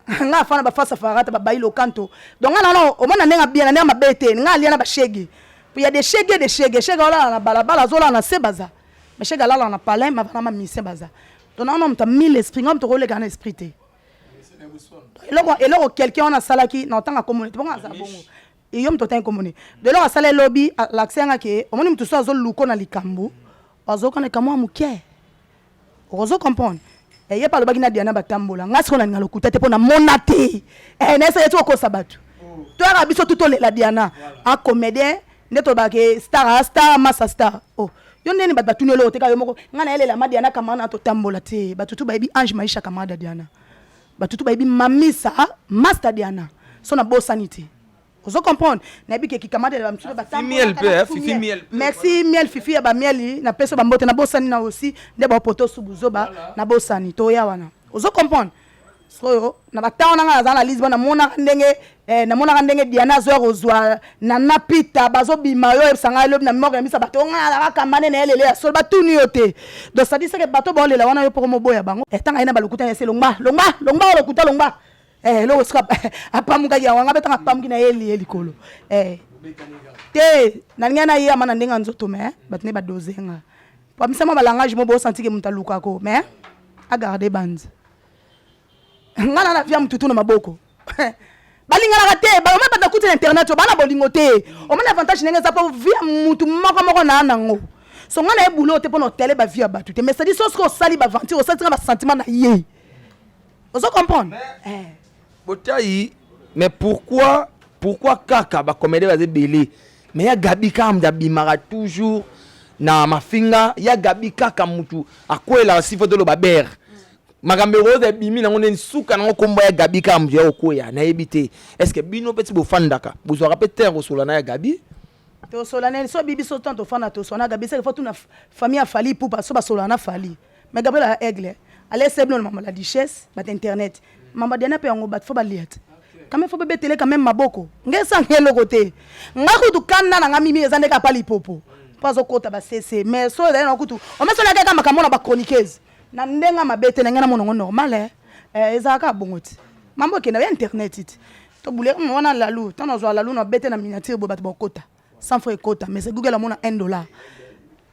nga afana bafasa farata babayi lokanto donc nga nano omona ndenge abia na ndenge mabe te nga alia na bashege po ya de shege de shege shege olala na balabala azolala na se baza mais shege alala na palin mavana ma mise baza donc nano moto mille esprit nga moto koleka na esprit te eloko eloko quelqu'un wana asalaki na otanga kombo te bongo azala bongo yo moto otangi kombo ne de eloko asala elobi alakisi yanga ke omoni moto so azoluko na likambo azoka na likambo ya moke okozo comprendre eh, ye mpe alobaki na diana batambola ngai sikoyo nalinga lokuta te mpo namona te eh, nayesaki ti kokosa bato toyaka biso tu tolela diana a comédien nde tolobaka ke star a star masa star oh yo ndeni bato batuni eloko te kaka yo moko ngai nayelela ma diana camarade na totambola te bato tu bayebi ange maisha camarade ya diana bato tu bayebi mamisa master diana so nabosani te ozo comprendre nayebi ke kikamade ya bamisusu batambola merci miel fifi ya bamieli napesi bambote nabosani na aussi nde baopoto subuzoba nabosani toya wana ozo comprendre Sikoyo na ba temps wana nga naza na Lisbonne namonaka ndenge eh, namonaka ndenge Diana azoya kozwa Nana Pita bazobima yo oyebisa ngai lobi na morgue na misa bato ngai nazalaka kambane na ye lelo ya solo batuni yo te donc c'est à dire que bato baolela wana yo poko moboya bango eh, tanga ye na balokuta na ye se longba longba longba oyo lokuta longba eh, eloko esika apamukaki yango nga mpe tanga apamuki na ye liye likolo eh, te nalingai na ye ama na ndenge ya nzoto mais bato nde badose nga po amisama balangage mo bosanti ke moto alukako mais agarde bande nga na na via mututu na maboko. Balinganaka te, omoni bato nakuti na internet oyo bana bolingo te. Omoni avantage ndenge eza mpo vie ya mutu moko moko na nango. So nga na ye boulot te mpona otele ba vie ya bato te, mais c'est-à-dire soki osali ba aventure, osali nga ba sentiment na ye, ozo comprendre eh. Botayi, mais pourquoi kaka bacomédien baza ebele, mais ya Gabi kaka mutu abimaka toujours na mafinga? Ya Gabi kaka mutu akwelaka sifo, toloba bere makambo ekoza ebimi nango nde suka nango kombo ya Gabi kaka mutu ya kokwea. Nayebi te, est ce que bino mpe ti bofandaka, bozwaka mpe terre kosola na ya Gabi? Tosola nini? So bibi so tant tofanda, tosola na Gabi, seke faut tuna famille ya Fally Ipupa so basola na Fally. Mais Gabriel aya aigle alese bino na mama la duchesse. Bato internet, mama Diana mpe yango, bato faut balia te quand même, faut babetele quand même maboko. Nge esanga eloko te. Nga kutu kanda na nga mimi eza ndenge apa lipopo mpo azokota basese, mais so ezali na kutu omesonaka kaka makambo na bachroniqueuse na ndenge mabe te. Na ngai namona yango normal, eh. Eh, ezalaka bongo ti mambo ekenda ya internet ti tobule wana. Lalu ntango nazwa lalu na bete na miniature boye, bato bakota 100 fois ekota, mais Google amona 1 dollar.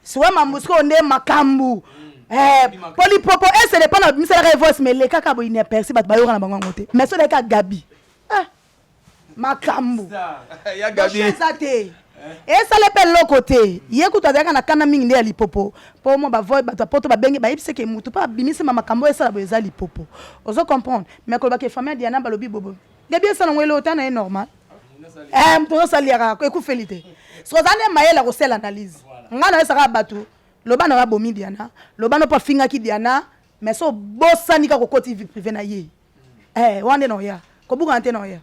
Sikoyo mambo sikoyo nde makambo, eh, po lipopo esele mpo na bimisalaka ye voice, mais elekaka boye inaperçu, bato bayoka na bango yango te. Mais so eleka Gabi, ah, makambo ya Gabi eza te, esala mpe eloko te. Ye kutu azalaka na kanda mingi nde ya lipopo, mpo mwa bavoi bato ya poto babenge, bayebisi ke mutu mpo abimisima makambo oyo esala boye eza lipopo, ozo comprendre? Mais kolobaka famille ya Diana balobi bobo, Gabi esala yango eloko ta na ye normal. Eh, moto nyonso aliaka, ekufeli te. Soki oza nde mayele akosala analyse, ngai nayesaka bato, loba na yo abomi Diana, loba no mpo afingaki Diana, mais so obosani kaka okoti vie privée na ye, eh, wana nde na oya kobukana te na oya.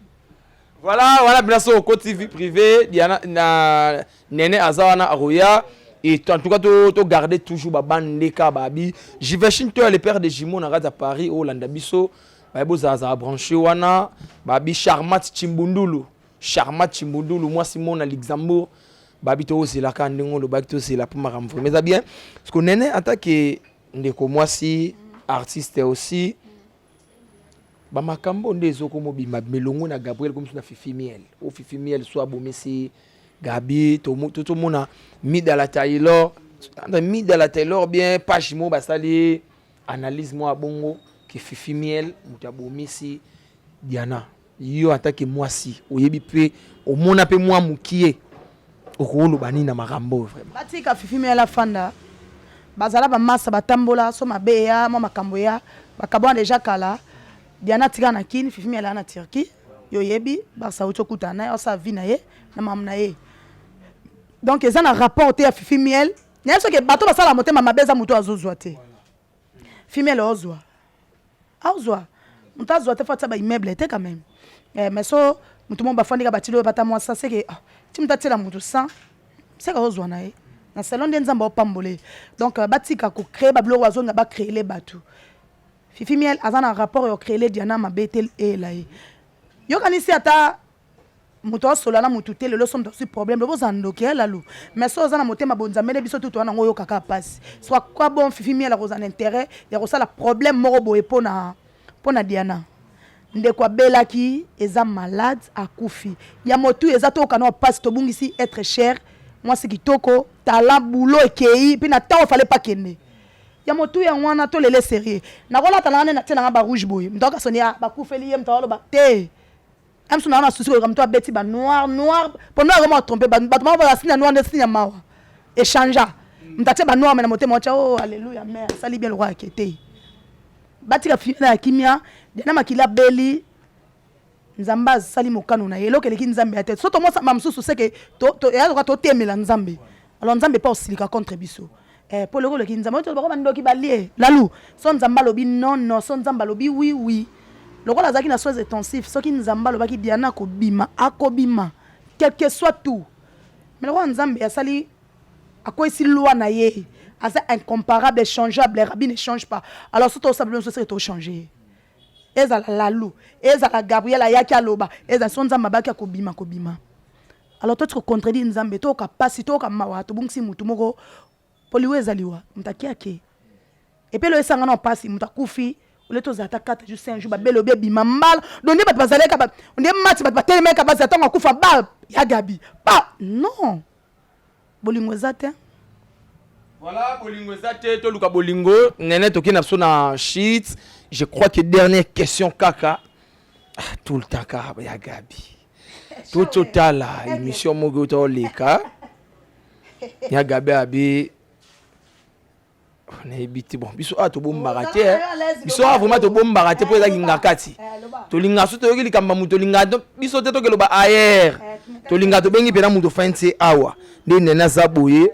Voilà, wana mpena so okoti vie privée Diana na Nene aza wana akoya. Et en tout cas to garder toujours babandeka babi Jiveshin to le père de jumeau na kati ya Paris oyo olanda biso, bayebi ozalazala branché wana. Babi Charmat Chimbundulu, Charmat Chimbundulu, mwasi mo na Luxembourg, babi tozelaka ndenge olobaki, tozela mpo makambo vraiment eza bien. Parce que Nene, en tant que ndeko mwasi artiste aussi, bamakambo nde ezokoma obima melongo na Gabriel komiso na Fifi Miel o Fifi Miel so abomisi Gabi, tomona Midala Taylor, Midala Taylor bien page mo basali analyse moko ya bongo ke Fifi Miel moto abomisi Diana. Yo en tant que mwasi oyebi mpe omona mpe mwa mokie, okoloba nini na makambo oyo vraiment? Batika Fifi Miel afanda. Bazala bamasa, batambola so mabe ya mwa makambo ya bakabwana deja kala. Diana atika na Kini, Fifi Miel aya na Turquie. Yo oyebi Barsa auti okutana na ye, osala vie na ye na mamu na ye, donc eza na rapport te ya Fifi Miel. Nayebi soki bato basala motema mabe, eza moto azozwa te. Fifi Miel ozwa, azwa moto azwa te, faut atia baimmeuble te quand même, eh, mais so moto moko bafandi ka batili oyo bata mwa sa seke, ah, ti moto atiela moto 100 seke ozwa na ye na salon nde Nzambe aopambola ye. Donc batika kocréer babiloko bazonga bacréele bato. Fifi Miel aza na rapport ya ocréele Diana mabe te. Eyela ye, yokanisi ata moto asola na motu te. Lelo so moto azwi problème, lobo oza ndoki ya lalu, mais so oza na motema bonzambe nde biso tutu wana yango oyokaka mpasi. So akwa bon, Fifi Miel akozala na intérêt ya kosala problème moko boye mpona Diana? Ndeko abelaki, eza malade, akufi ya motu, eza toyoka na mpasi. Tobungisi être cher, mwasi kitoko, talent, boulot ekei mpe na ntango fale pa kende ya motu yango wana. Tolele sérieux, nakolata nanga nde natie nanga barouge boye, moto akasoni bakufeli ye, moto aloba te. Amso naa na susi koyoka moto abeti ba noir noir, po noir ekoma trompe bato moko, basigne ya noir nde signe ya mawa échangea. Moto atie banoir me na motema otya o oh, alleluya, mais asali bien lokwa ake te. Batika fina ya kimia. Diana makili abeli, Nzambe asali mokano na ye. Eloko eleki Nzambe ya te. So tomosamba mosusu seke eya loka totemela Nzambe, alors Nzambe mpe osilika contre biso, eh, po eloko eleki Nzambe oyo bako bandoki balie lalu. So Nzambe alobi non, non, so Nzambe alobi oui, oui. Lokola azalaki na soins intensifs, soki Nzambe alobaki Diana akobima, akobima, quel que soit tout. Mais lokola Nzambe asali, akweyisi loi na ye, aza incomparable, échangeable, rabbi ne change pas. Alors so tosala nyonso seke tochange ye, ezala lalu, ezala Gabriel ayaki aloba, ezala so Nzambe abaki akobima, akobima. Alors toti kocontredire Nzambe, toyoka pasi, toyoka mawa, tobungisi mutu moko, po liwa eza liwa. Moto ake, ake epele oyo esanga na mpasi. Moto akufi, ole tozala ata 4 jours, 5 jours, babele obi ebima mbala do nde bato bazalaka nde mati, bato batelemaka, bazala ntango akufa ba ya Gabi pa non, bolingo eza te. Voilà, bolingo eza te, toluka bolingo. Nene, toki na biso na shit. Je crois que dernière question kaka. Ah, tout le temps kaka ya Gabi. Totala émission moko toleka. Ya Gabi abi nayebi te. Bon, biso awa tobombaka te, eh. Biso awa vraiment tobombaka te, mpo ezaki ngakati. Tolinga so toyoki likambo ya moto, tolinga biso te tokeloba ayer. Tolinga tobengi mpena moto fain te. Awa nde nene aza boye,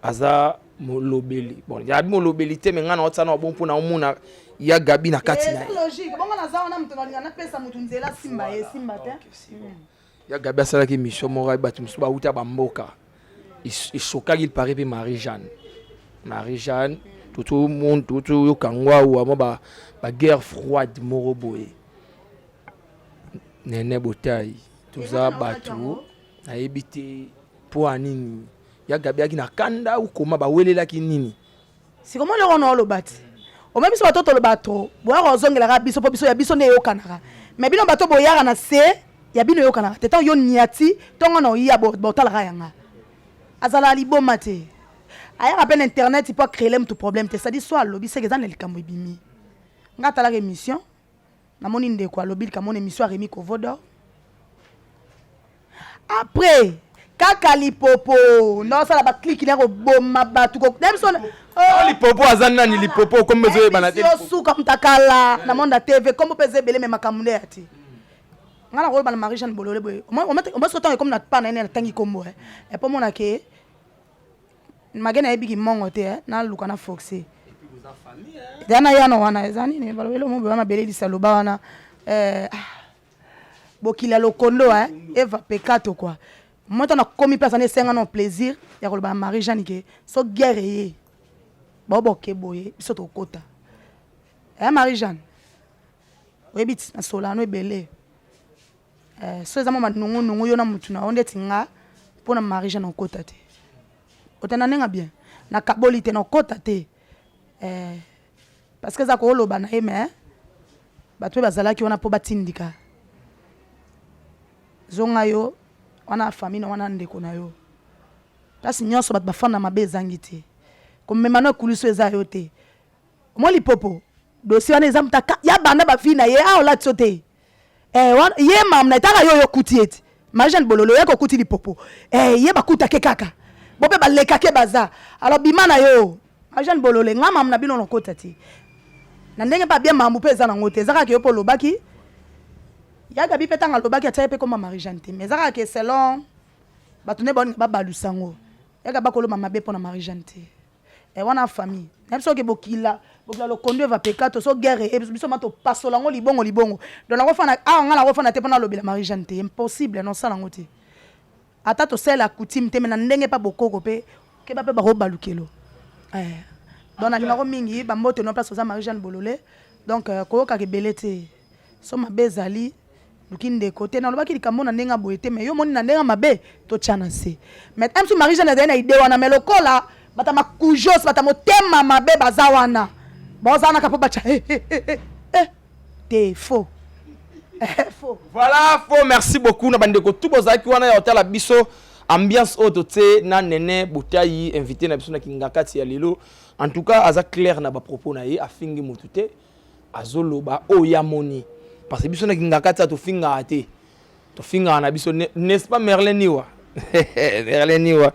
aza molobeli. Bon, yabi molobeli te, me ngai na otia na bon mpona omona ya Gabi na kati na ye. Logique bongo naza wana, moto nalinga napesa moto nzela, simba ye, simba te. Ya Gabi asalaki émission moko, ayebi bato mosusu bauta bamboka, esokaki, il paraît mpe Marie Jeanne, Marie Jeanne totoyoka ngo awa mwa baguerre froide moko boye. Nene Botai, toza bato, nayebi te mpo ya nini ya Gabi ayaki na kanda ukoma bawelelaki nini. Sikomo eloko na oloba ti ome biso bato toloba trop, boyaka ozongelaka biso mpo biso ya biso nde eyokanaka. Mais bino bato boyaka na se ya bino eyokanaka te. Ntango yo niati ntongo na oya, botalaka yanga azalaka liboma te, ayaka mpe na internet mpo acréele motu problème te. C'est-à-dire so alobi seke eza na likambo ebimi. Nga atalaka émission, namoni ndeko alobi likambo na émission ya Remi Kovodor. Après kaka lipopo ndosala baclique na koboma bato na biso. Oh, lipopo aza nani? Lipopo kombo ezoyebana te. Osuka mutakala na monde ya TV, kombo mpe eza ebele, me makambo nde ya te. Nga na koloba na Marie Jeanne Bolole boye, omoi ntango ekomi na pa na ye, natangi kombo epo omona ke mage nayebiki mongo te, naluka na force eza na yano wana. Eza nini balobeli omo boye mabele loba wana, bokili ya lokondo, eva pekato quoi. Moi ntango nakomi place wana, esenga no plaisir ya koloba na Marie Jeanne ke so guerre eye bao boke boye, biso tokota. Marie Jeanne, oyebi ti masolo ano ebele, so eza mwa manungunungu yo na mutu na yo ndeti nga mpo na Marie Jeanne okota te, otanda ndenge bien nakaboli te, nakota te, parce que eza kooloba na ye. Mais bato oyo bazalaki wana mpo batindika zonga yo wana, famille na wana, ndeko na yo, place nyonso bato bafanda mabe ezangi te. Komema no ekulusu eza yo te. Omoi lipopo dossier wana eza moto ya banda bavi na ye a olati yo te. Ye mamu na etaka yo oyo okuti ye ti Marie Jeanne Bololo oyaki okuti lipopo, ye bakutake kaka bo mpe balekake baza. Alors bima na yo Marie Jeanne Bolole, nga mamu na bino nakota te na ndenge mpe abia mambu mpe eza nango te. Eza kaka yo mpo olobaki ya Gabi mpe ntango alobaki atia ye mpe koma Marie Jeanne te, mais eza kaka ke selon bato nde baolinga babalusa yango. Ya Gabi akoloba mabe mpo na Marie Jeanne te, wana famille na biso. Oke bokila bokila lokondo eva peka to so guerre eye biso ma topasola yango libongo libongo. Donc nakofanda awa, nga nakofanda te mpo nalobela Marie Jeanne te, impossible, nosala yango te. Ata tosalela coutume te, me na ndenge mpa bokoko mpe keba mpe bakobalukelo. Donc nalingako mingi bambote no place oza Marie Jeanne Bolole. Donc koyokaka ebele te, so mabe ezali luki ndeko te. Nalobaki likambo na ndenge boye te, mais yo omoni na ndenge mabe, totya na se. Mais msu Marie Jeanne azali na idée wana, mais lokola bato ya makujos, bato ya motema mabe baza wana, baoza wana kaka mpo batya te faux. Faux. Voilà, faux. Merci beaucoup na bandeko tout bozalaki wana ya kotala biso ambiance oyo totie na Nene Botai, invité na biso na Kingakati ya lelo. En tout cas aza clair na bapropos na ye, afingi motu te, azoloba oyo amoni, parce que biso na Kingakati ya tofingaka te, tofingaka na biso, n'est-ce pas Merlin Niwa? Merlin Niwa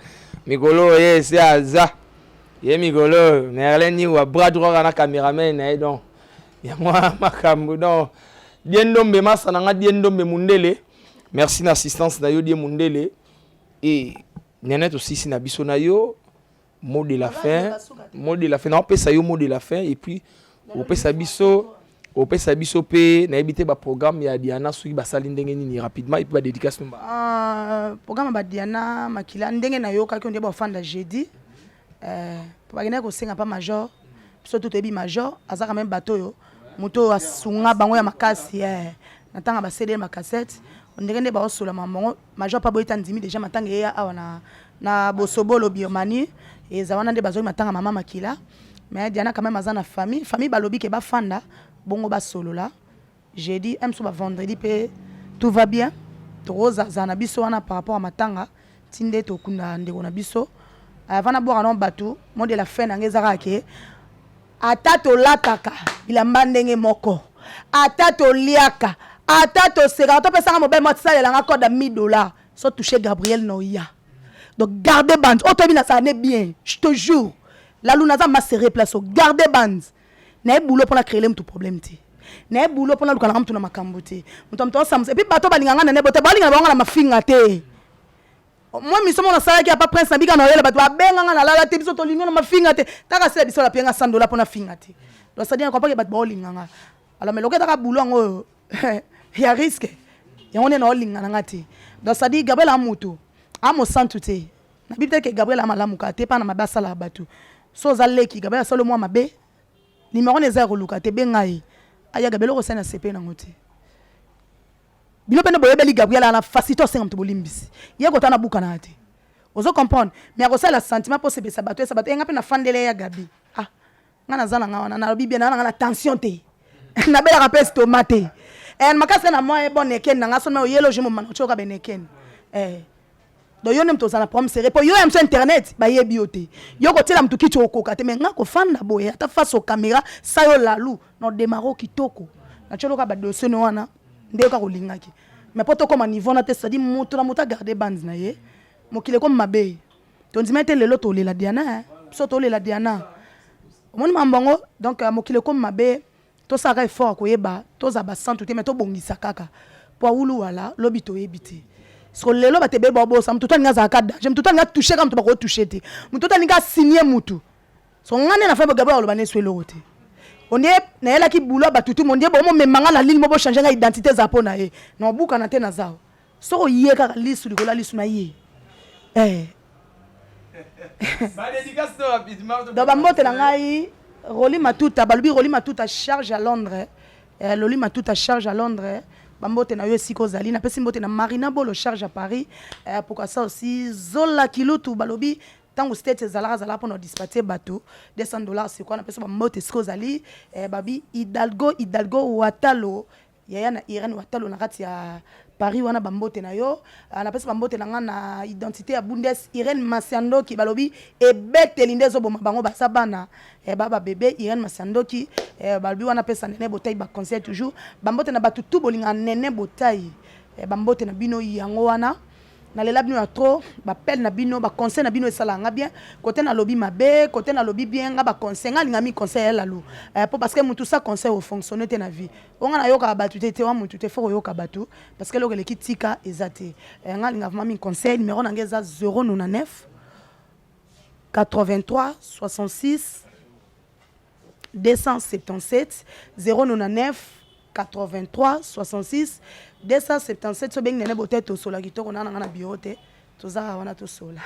mikolo oyo ye ese aza ye mikolo oyo Merlin Niwa bras droit na cameraman na ye. Donc yango wana makambo. Donc Die Ndombe, masa na nga Die Ndombe mundele, merci na assistance na yo Die mundele. E Nene, tosisi na biso na yo mot de la fin, mot de la fin. Naopesa yo mot de la fin et puis opesa biso mpe nayebi te baprogramme ya Diana soki basali ndenge nini rapidement, et puis badédicace no. Programme ya badiana makila, ndenge nayokaki nde bafanda jeudi, po bakendaki kosenga mpa major. Biso tu toyebi major aza quand même bato oyo moto oyo asunga bango ya makasi, na ntango baCD bacassette, ndenge nde baosolama bango. Major mpa boyeta ndimi déjà matanga eya awa na Bosobolo Birmanie, eza wana nde bazwaki matanga mama makila. Mais Diana quand même aza na famille, famille balobi ke bafanda bongo basolola jeudi m so bavendredi mpe tout va bien. Tokozazala na biso wana par rapport à matanga ti nde tokunda ndeko na biso. Avant nabwaka no bato mot de la fin na ngai eza kaka ke ata tolataka bilamba ndenge moko. Ata toliaka, ata tosekaka, topesanga mobali moko asalela nga code ya 1000 dollars. So toucher Gabriel na oya. Donc garde bande. Oyo toyebi nasala ne bien. Je te jure. Lalu naza ma serré place. Garde bande. Na ye boulot mpona créer mutu problème te. Na ye boulot mpona luka nanga mutu na makambo te. Mutu mutu osamusa. Et puis bato balinga nga na ne bote balinga bango na mafinga te. Moi mission mona salaki apa prince na bika na oyela bato babenga nga na lala te, biso tolingi na mafinga te. Taka sela biso la penga 100 dollars mpona finga te. Donc ça dit comprend que bato baolinga nga. Alors mais loketa ka boulot yango ya risque. Yango nde na olinga na nga te. Donc ça dit Gabriel amutu amosantu te. Na bibi te ke Gabriel amalamuka te pa na mabe asala bato. So oza leki Gabriel asala mwa mabe. Numéro na eza ya koluka te, benga ye. Aya Gabriel okosala na CP nango te. Bino pene boyebeli Gabriel ana facilité osenga moto bolimbisi. Ye kota na buka na te. Ozo comprendre? Mais akosala sentiment po sepesa bato esa bato enga pe na fandele ya Gabi. Ah, nga naza na nga wana nalobi bien na nga na tension te. Nabelaka pe estomac te. Eh makasi na moi bon eken na nga sonme oyelo je mo mana choka beneken. Eh donc yo nde moto ozala na problème sérieux po yo ya mosu internet bayebi yo te. Yo kotiela moto kiti okoka te, mais nga kofanda boye ata face au caméra sa yo lalu na odemaro kitoko. Na tioloka ba dossier no wana nde yoka kolingaki. Mais po tokoma niveau na te, c'est-à-dire moto na moto agarde bande na ye. Mokili ekomi mabe. Tondima ete lelo tolela Diana, hein. Biso tolela Diana. Omoni mambo yango, donc mokili ekomi mabe. Tosalaka effort ya koyeba, tozala basantu te, mais tobongisa kaka. Po awulu wala, lobi toyebi te. Siko lelo bato ebele baobosa, moto to alingi azalaka danger, moto to alingi atouche kaka moto bakotouche te. Moto to alingi asigne motu. So nga nde na fai Gabriel aloba ne so eloko te. Ondie nayelaki boulot ya bato tu, mondie bomomema nga na ligne mo bochange nga identité eza mpo na ye. Na obukana te na zao. Soko ye kaka lisu likolo ya lisu na ye. Eh. Donc bambote na ngai Roli Matuta, balobi Roli Matuta charge à Londres. Eh, Loli Matuta charge à Londres. Bambote na yo esika ozali. Napesi mbote na Marina Bolo charge à Paris. Eh, pourquoi ça aussi Zola Kilutu balobi ntango state ezalaka azalaka mpona dispatcher bato 200 dollars c'est quoi. Napesi bambote esika ozali. Eh, babi Hidalgo Hidalgo Watalo yaya na Irène Watalo na kati ya Paris wana bambote na yo. Napesi bambote na nga na identité ya Bundes Irène Masiandoki balobi ebeteli nde ezoboma bango baza bana eh, ba bébé Irène Masiandoki eh, balobi wana pesa Nene Botai ba conseil toujours. Bambote na bato tu bolinga Nene Botai eh, bambote na bino yango wana. Nalela bino ya trop, bapele na bino, baconseil na bino esalaka nga bien. Kote nalobi mabe, kote nalobi bien, nga baconseil nga alinga mi conseil ya lalu eh, po parce que mutu sa conseil ofonctionne te na vie. Onga nayokaka bato te te wa mutu te, faut koyoka bato parce que eloko eleki tika eza te. Eh, nga alinga vraiment mi conseil. Numéro na nga eza 099 83 66 277 099 83 66 277. So bengi Nene Bote, tosola kitoko na nga na bureau te, tozaka wana tosola.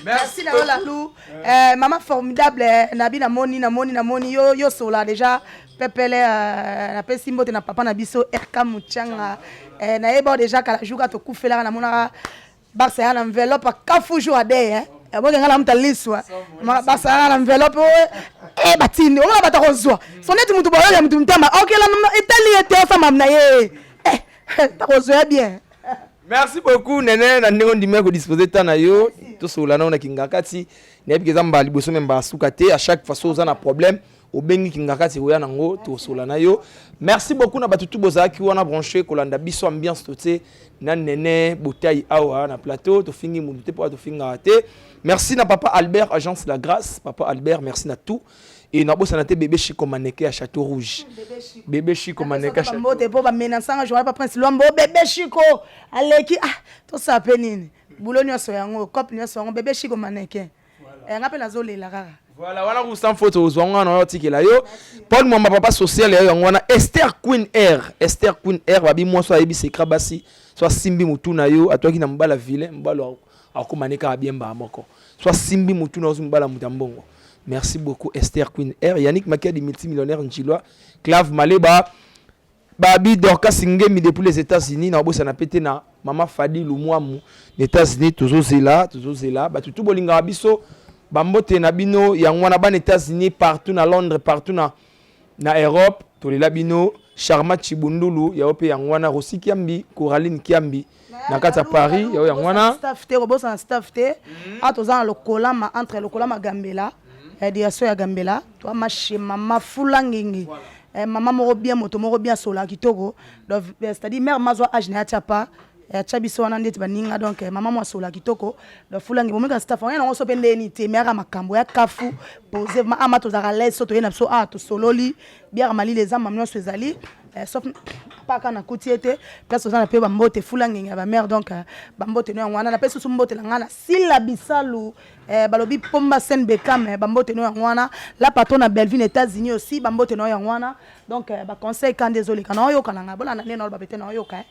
Merci na yo Lalu, eh, mama formidable. Eh, nabi namoni namoni namoni yo yo sola déjà pepele. Eh, napesi mbote na papa na biso RK Muchanga. Eh, nayeba déjà kala juka tokufelaka, namonaka Barça ya na enveloppe akafu jour ade eh boke nga na muta liswa Barça ya na enveloppe eh batindi omona bato kozwa so neti mutu boyo ya mutu mutamba okela etali ye te osamba na ye eh takozwa ya bien. Merci beaucoup Nene na ndenge ondimi kodisposer temps na yo tosolola nao na Kingakati. Nayebi ke eza mbala liboso me mbala suka te. À chaque fois so oza na problème, obengi Kingakati, koya nango tosolola na yo. Merci beaucoup na bato tu bozalaki wana branché kolanda biso ambiance totie na Nene Botai awa na plateau. Tofingi mutu te mpo tofingaka te. Merci na papa Albert, agence La Grâce. Papa Albert, merci na tout. Et nabosana te bébé Chico Maneke ya Château Rouge, bébé Chico Maneke ya Château Mbote po bamenasanga journal pa Prince Lwambo. Bébé Chico aleki ah tosala mpe nini, bulo nyonso yango, cope nyonso yango, bébé Chico Maneke. Eh, nga mpe nazolela kaka. Voilà, wana ku sans faute ozwa ngo wana otikela yo Paul Mwamba, papa social ya yo yango wana. Esther Queen Air, Esther Queen Air, babi mwasi ayebi secret basi so asimbi mutu na yo atwaki na mobala vilain, mobala akóma ne kaka bien mbala moko. So asimbi mutu na yo mobala moto ya mbongo. Merci beaucoup Esther Queen Air. Yannick Makiadi, multimillionnaire njilwa, Clave Maleba, babi Dorcas Ngemi depuis les États-Unis. Na obosana pe te na mama Fadi Lumwamu na États-Unis. Tozozela, tozozela bato tu bolingaka biso, bambote na bino yango wana. Bana États-Unis partout, na Londres partout, na Europe, tolela bino. Charma Chibundulu yao mpe yango wana. Rosi Kiambi, Coraline Kiambi na kati ya Paris yao yango wana. Staff te, kobosana staff te. A toza na lokolama entre lokolama Gambela, direction ya Gambela, toa mashema mafula ngenge. Eh, mama moko bien, moto moko bien, asolaka kitoko. Donc eh, c'est-à-dire mère mazwa age na ye atia pa eh, atia biso wana ndeti baninga. Donc eh, mama mo asola kitoko. Donc fulangi bomeka staff oya nango so mpe ndeni te, me yaka makambo ya kafu pose ma ama tozalaka lese so toye na biso awa tosololi biaka malili eza mama nyonso ezali eh, sauf paka nakuti ye te place oza na mpe bambote fula ngenge ya bamare. Donc eh, bambote no yango wana napesi susu mbote na ngai na sila bisalu eh, balobi pomba sen bekam eh, bambote no yango wana la patron na Bellevue États-Unis aussi, bambote no yango wana. Donc eh, baconseil kande ezoleka na oyoka na ngai bolanda nde naoloba pete na oyoka eh.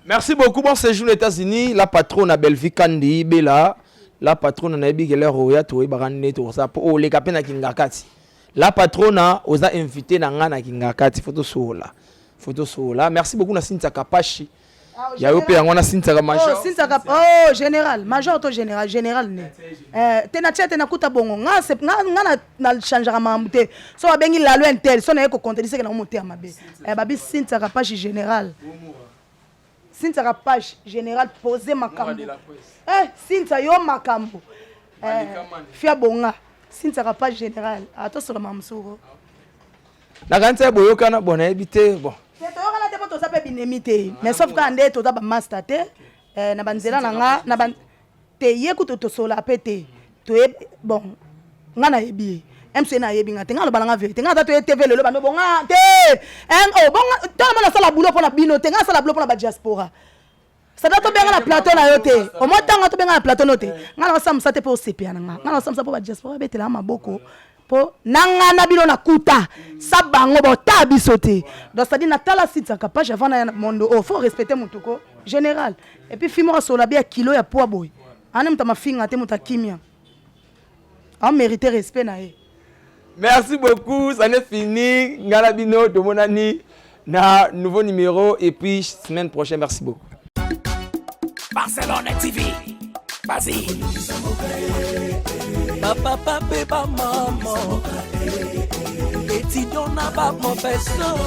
Merci beaucoup, bon séjour aux États-Unis. La patronne à Bellevue Kandi Bella, la patronne nayebi ke l'heure oya toyebaka nde tokosala mpo oleka mpe na Kingakati. La patronne oza invité na ngai na Kingakati, faut tosolola, faut tosolola. Merci beaucoup na Cynthia Kapashi ya yo mpe yango wana, Cynthia Major. Oh, Cynthia oh, général major to général, général ne eh, te na tia te nakuta bongo nga nga na changeaka makambo te. So babengi lalo intel so naye kocontredire seke nango motema mabe. Eh, babi Cynthia Kapashi général, Cynthia Kapashi général posé makambo. Eh, Cynthia yo makambo eh, fia bonga Cynthia Kapashi général atosola makambo soko. Nakanisi ya boyokana bon, nayebi te bon. Te, toyokana te mpo toza mpe binemi te, mais sauf kaka nde toza bamaster te eh, na banzela na nga na ban te ye kutu tosola mpe te toye bon. Nga nayebi ye mc nayebi nga te, nga aloba na nga vérité, nga aza toye TV lelo bando bonga te. Oh, bonga tala mo nasala boulot mpo na bino te, nga nasala boulot mpo na badiaspora. Sada tobenga na plateau na yo te, omoi ntango tobenga na plateau no te, nga na osambusa te mpo osepela na nga, nga na osambusa mpo badiaspora babetelaka maboko mpo na nga na bino nakuta sa bango botala biso te. Donc c'est-à-dire natala sitaka page avant na ya na mondo oyo, faut respecter motu ko général. Et puis fi moko asola bi ya kilo ya poids boye ana moto amafinga te, moto akimia amérite respect na ye. Merci beaucoup, ça n'est fini. Ngala bino tomonani na nouveau numéro et puis semaine prochaine. Merci beaucoup. Barcelone TV, vas-y. Bapapa mpe bamama, étudiant na baprofesseur.